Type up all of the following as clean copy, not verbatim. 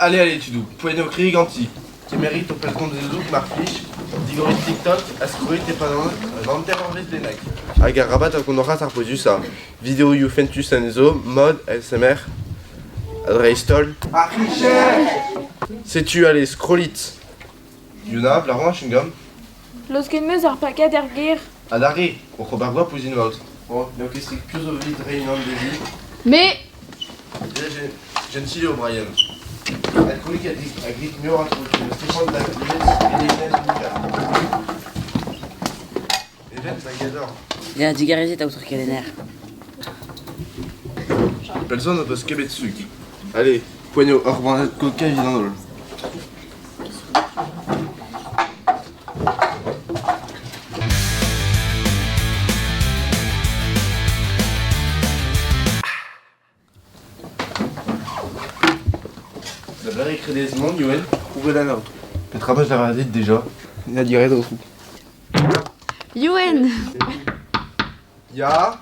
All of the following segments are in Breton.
Allez, allez, tudoù, poent eo kregiñ ganti. Kemerit ho pellgomz mar plij, digorit TikTok ha skroit e-pad an hanter-eurvezh bennak. Hag arabat a gont ar pouezusañ. Videoioù fentus anezho, mod ASMR, ha dreist-holl... Ar richer! Setu, allez, scrollit. Yuna, blac'h chewing-gum. Laosket 'm eus ar pakad er gêr. Adarre, oc'h ober goap ouzhin emaout. Oh, n'eo ket strikt piv zo evit reiñ unan dezhi. Me Gentil eo Brian. Alcoolik a grit muioc'h a traoù. Stéphane da Even da gador. Ya, digarezit, aotrou kelenner. Pell zo n'o deus ket bet suk. Allez, poent eo ur banne coca evit an holl. Da beure e kredez mont, Youenn? Prouvet an aotrou. Petra 'peus lavaret dit déjà? Na diret aotrou. Youenn! Ya?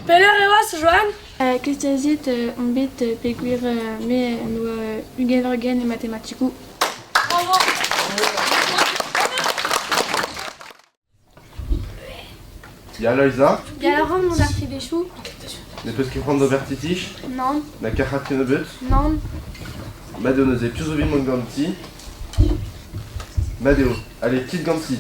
Pelec'h e oas, Joan? Kestazit on bet peogwir me en doa 20 ugent e matematikoù. Ya, Loeiza? Gall a ran mont d'ar privezioù? Ne peus ket c'hoant d'ober titich? Nann. Na kerc'hat kennebeut? Nann. Mat eo neuze, piv zo evit mont ganti? Mat eo, allez, kit ganti.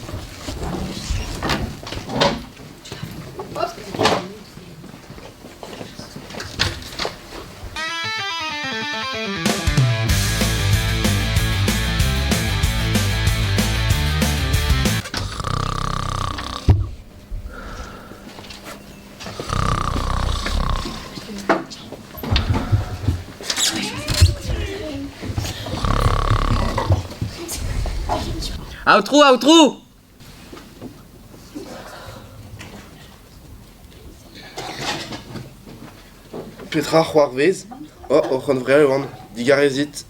Aotrou, aotrou! Petra c'hoarvez? Oh, oc'h hunvreal e oan. Digarezit.